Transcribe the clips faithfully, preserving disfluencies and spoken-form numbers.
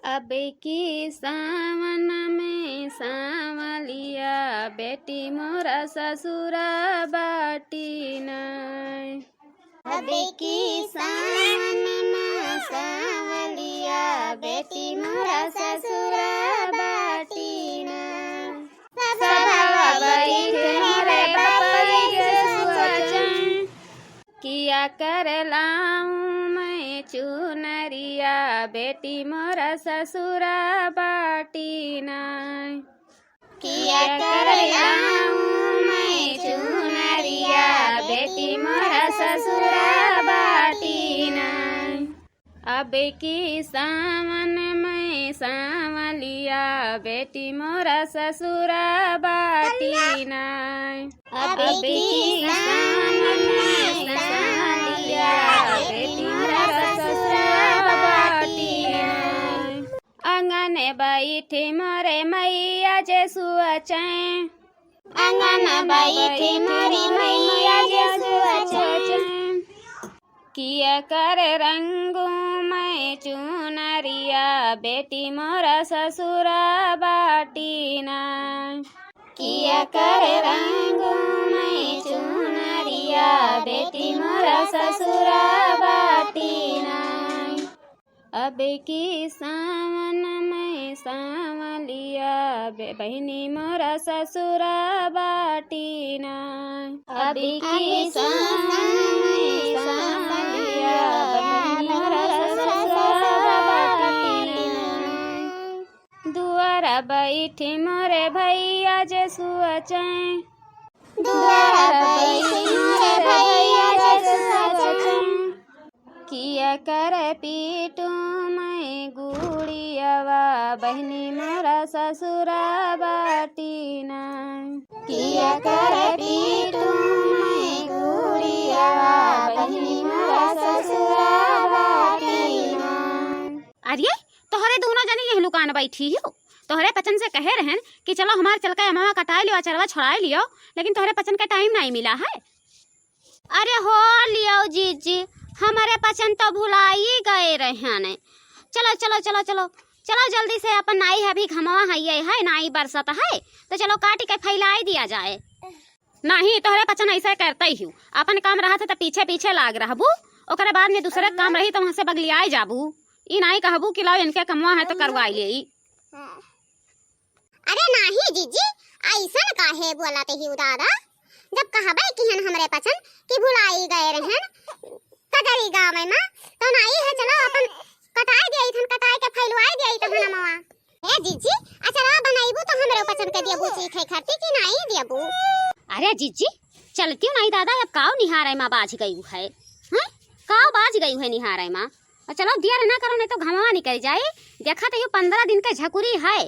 अब की सावन में सांवलिया बेटी मोरा ससुरा बाटी नाय। अब की सावन में सांवलिया बेटी मोरा ससुरा बाटी नाय। सभवा बैठे मोरे बाबा के सोचें। किया कर लाऊं मैं चुनरिया, बेटी मोरा ससुरा बाटी नाय। किया कर लाऊं मैं चुनरिया, बेटी मोरा ससुरा बाटी नाय। अब की सावन में सांवलिया, बेटी मोरा ससुरा बाटी नाय। अब की सावन में सांवलिया, बेटी मोरा ससुरा बाटी नाय। आंगन बैठी मोरे मैया जे सोचें। आंगन बैठी मोरे मैया जे सोचें। किया कर रंगू मैं चुनरिया, बेटी मोरा ससुरा बाटी नाय। किया कर रंगू मैं चुनरिया, बेटी मोरा ससुरा बाटी नाय। अब की सावन में सांवलिया, बे-, बहिनी मोरा ससुरा बाटी नाय। अब की सावन में सांवलिया, बहिनी मोरा ससुरा बाटी नाय। दुआरा बैठी मोरे भैया जे सोचें। दुआरा बैठी मोरे भैया जे सोचें। किया कर पीटू मैं गुड़ियावा, बहिनी मोरा ससुरा बाटी नाय। किया कर पीटू मैं गुड़ियावा, बहिनी मोरा ससुरा बाटी नाय। अरे, तोहरे दूनो जनी यह लुकान बैठी हो। तोहरे पचन से कहे रहन कि चलो हमार चल के अमवा कटाई लियो, अचरवा छोड़ाई लियो, लेकिन तोहरे पचन के टाइम नाई मिला है। अरे हो लियो जीजी, हमरे पचन तो भुलाई गए रहन। चलो, चलो, चलो, चलो, चलो जल्दी से, अपन नाई है, अभी घमवा है, ये है, नाई बरसत है, तो चलो काट के फैलाई दिया जाए। नहीं, तोहरे पचन ऐसे करते ही, अपन काम रहत है तो पीछे पीछे लाग रहबू, ओकरे बाद में दूसरे काम रही तो वहाँ से बगलियाए जाबू। ई नाई कहबू कि लाओ इनके कमवा है तो करवाई ले। अरे नाही जीजी, ऐसन काहे बोलत हिउ दादा? जब कहबे किहन हमरे पचन कि भुलाई गए रहन कजरी गाँव में, तो नाही है, चलो अपन कटाई दिया थन, कटाई के फैलवाई दिया थन अमवा। ए जीजी, अचरवा बनैबू तो हमरे पचन के दियबू चीखे खरती कि नाही दियबू? अरे जीजी, चलती नाही दादा, अब काव निहारे मा बाझ गयू है, हैं? काव बाझ गयू है निहारे मा? और चलो दियर ना करो, नहीं तो घमवा निकल जाई। देखा तो यो पन्द्रह दिन के झकुरी है,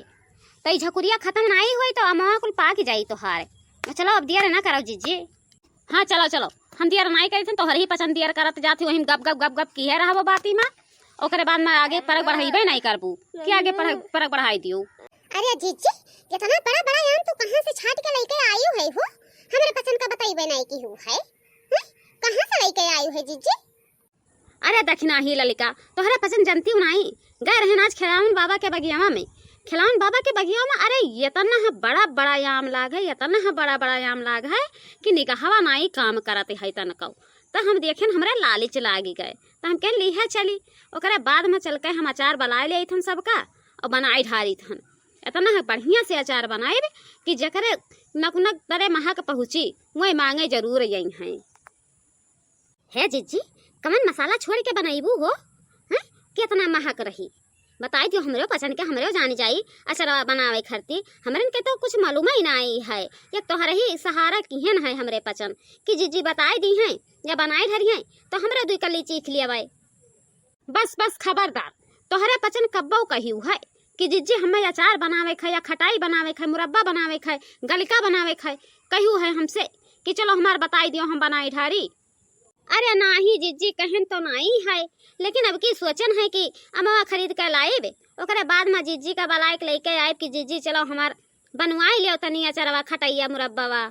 तो ई झकुरिया खतम नाही होई तो अमवा कुल पाक जाई तोहार। और चलो अब दियर ना करो जीजी। हाँ चलो चलो, हम दियर नाही करी थन, तोहरे ही पचन दियर करत जात ही, वही गप गप गप गप किहे रहबो बाती मा। ओकरे बाद मा आगे परक बढ़ाइबे नाही करबू कि आगे परक, परक बढ़ाई दियो। अरे जीजी, इतना बड़ा बड़ा आम तू कहाँ से छाट के लेके आयू है हो? हमरे पचन का बताइबे नाही की हू है, हैं? कहाँ से लेके आयू है जीजी? अरे दखिना ही ललिका, तोहरे पचन जनती हूँ नाही, गए रहन आज खेलावन बाबा के बगियावा में। खेलावन बाबा के बगियावा में, अरे इतना ह बड़ा बड़ा आम लाग है, इतना ह बड़ा बड़ा आम लाग है कि निगहवा नाही काम करत है तनको। तो हम देखेन हमरे लालिच लागी गए, तो हम कहेन लीहे चली, ओकरे बाद में चल के हम अचार बनाए ले अइथन सबका और बनाई ढारी थन। इतना ह बढ़िया से अचार बनाइब कि जकरे नक नक तरे महक पहुँची, वही मांगे जरूर यही हैं। हे जिज्जी, कवन मसाला छोड़ के बनइबू हो? हैं? केतना महक रही। बताई दियो, हमरो पचन के हमरो जान जाई अचरवा बनावे खरती। हमरन के तो कुछ मालूम ही नाही है। एक तोहरे ही सहारा किहन है हमरे पचन कि जिज्जी बताई दी हैं या बनाई ढरी हैं तो हमरे दुई कली चीख लियबै। बस, बस, खबरदार, तोहरे पचन कब्बो कहियो है कि जिज्जी हमें अचार बनावे क है या खटाई बनावे क है, मुरब्बा बनावे क है, गलिका बनावे क है, कहियो है हमसे कि चलो हमार बताई दियो, हम बनाई ढारी। अरे नाही जिज्जी, कहन तो नाही है, लेकिन अब की सोचन है कि अमवा खरीद के लाइब, ओकरे बाद में जिज्जी का बलाय के लेके आइब कि जिज्जी चलो हमार बनवाई लियो तनी अचरवा खटैया मुरब्बावा।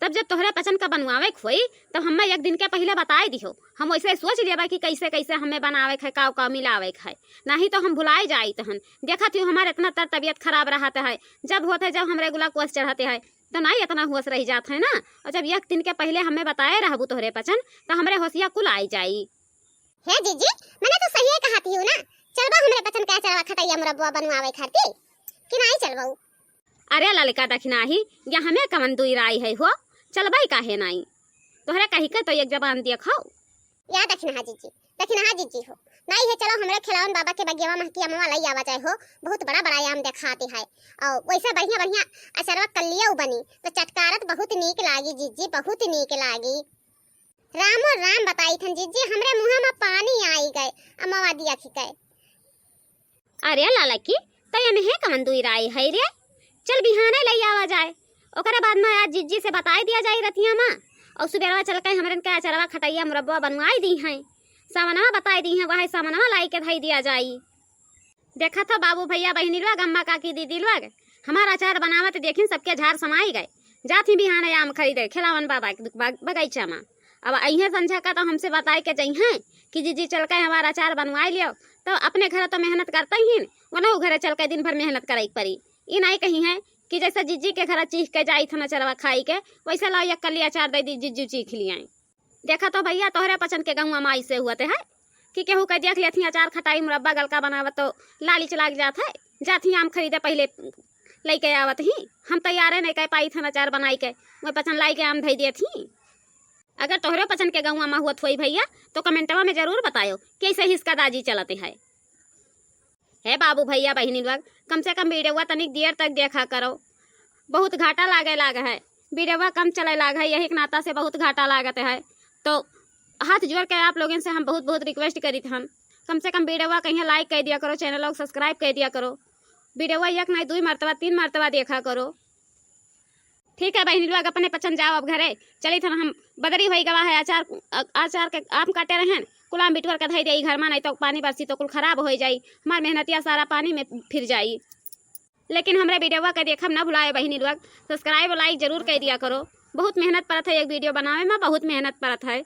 तब जब तोहरे पचन का बनवावे के होई, तब हमें एक दिन के पहिले बताए दिहो। हम वैसे सोच लेबा कि कैसे कैसे हमें बनावे के है, काव काव मिलावे के है। नाही तो हम भुलाए जाइत हन। देखत ही हमार इतना तर तबियत खराब रहत है, जब होत है, जब हमरे गुला कोस चढ़ते है, तो नाही इतना होश रह जात है ना। और जब एक दिन के पहिले हमें बताए रहबू तोहरे पचन, तो हमरे होशिया कुल आई जाई। हे जीजी, मने तो सही कहत ही हूँ ना। चलबा हमरे पचन का अचरवा खटैया मुरब्बा बनवावे खातिर कि नाही चलबऊ? अरे ललका दखिनाही, या हमें कवन दुई राय है हो, चलबई काहे नाई? तोहरे कही के तो एक जबान देखो। या दखिनहा जीजी, दखिनहा जीजी हो, नाई है, चलो हमरे खिलावन बाबा के बगियावा महकी अमवा लई आवा जाए हो, बहुत बड़ा बड़ा आम देखाते है। और वैसे बढ़िया बढ़िया अचरवा कल्लियो बनी तो चटकारत बहुत नीक लागी जीजी, बहुत नीक लागी। रामो राम बताई थन जीजी, हमरे मुँह में पानी आई गए अमवा दिया खी गए। अरे लालकी, तो ये में है कवन दुई राय है रे? चल बिहाने लई आवा जाए, ओकरे बाद में आज जीजी से बताई दिया जाई रतिया में, और सुबेरवा चल के हमरन के अचरवा खटैया मुरब्बा बनवाई दी हैं, सामनवा बताई दी हैं, वही सामनवा लाई के धई दिया जाई। देखा था बाबू भैया बहिनी लोग, अम्मा काकी दीदी लोग, हमार अचार बनावत देखिन सबके झार समाई गए। जात ही बिहाने आम खरीदे खिलावन बाबा के बग-, बगैचा में। अब अइहें संझा का तो हमसे बताए के जइहें कि जीजी चल के हमार अचार बनवाई लियो। तो अपने घर तो मेहनत करते ही, वनहु घरे चल के दिन भर मेहनत करे के पड़ी। ई नाई कही है कि जैसे जीजी के घर चीख के जाई थन अचरवा खाई के, वैसे लाओ एक कली अचार दे दी, जीजू चीख लियाई। देखा तो भैया, तोहरे पचन के गहुआ माई से हुआ ते है कि केहू के देख लेत ही अचार खटाई मुरब्बा गलका बनावत तो लालिच लाग जात है, जात ही आम खरीदे पहिले लइके आवत ही। हम तैयारे नहीं कर पाई थन अचार बनाई के, वह पचन लाई के आम धई देत ही। अगर तोहरे पचन के गहुआ मा हुआ थोई भैया, तो कमेंटवा में जरूर बतायो कैसे हिसका दाजी चलते है। हे बाबू भैया बहिनी लोग, कम से कम वीडियोवा तनिक देर तक देखा करो, बहुत घाटा लागे लाग है। वीडियोवा कम चले लाग है, यही के नाता से बहुत घाटा लागत है। तो हाथ जोड़ के आप लोगन से हम बहुत बहुत रिक्वेस्ट करीत हन, कम से कम वीडियोवा कहीं लाइक कर दिया करो, चैनल को सब्सक्राइब कर दिया करो, वीडियोवा एक नहीं दुई मरतबा तीन मरतबा देखा करो। ठीक है बहिनी लोग, अपने पचन जाओ अब घरे। चलित हन हम, बदरी होई गवा है, अचार, अ-, अचार के आम काटे रहन, कुलाम बिटवर के धई देई घर में, नहीं तो पानी बरसी तो कुल खराब होई जाई, हमार मेहनतिया सारा पानी में फिर जाई। लेकिन हमरे वीडियोवा के देखब ना भुलाए बहिनी लोग, सब्सक्राइब और लाइक जरूर कर दिया करो। बहुत मेहनत परत है एक वीडियो बनावे में, बहुत मेहनत परत है।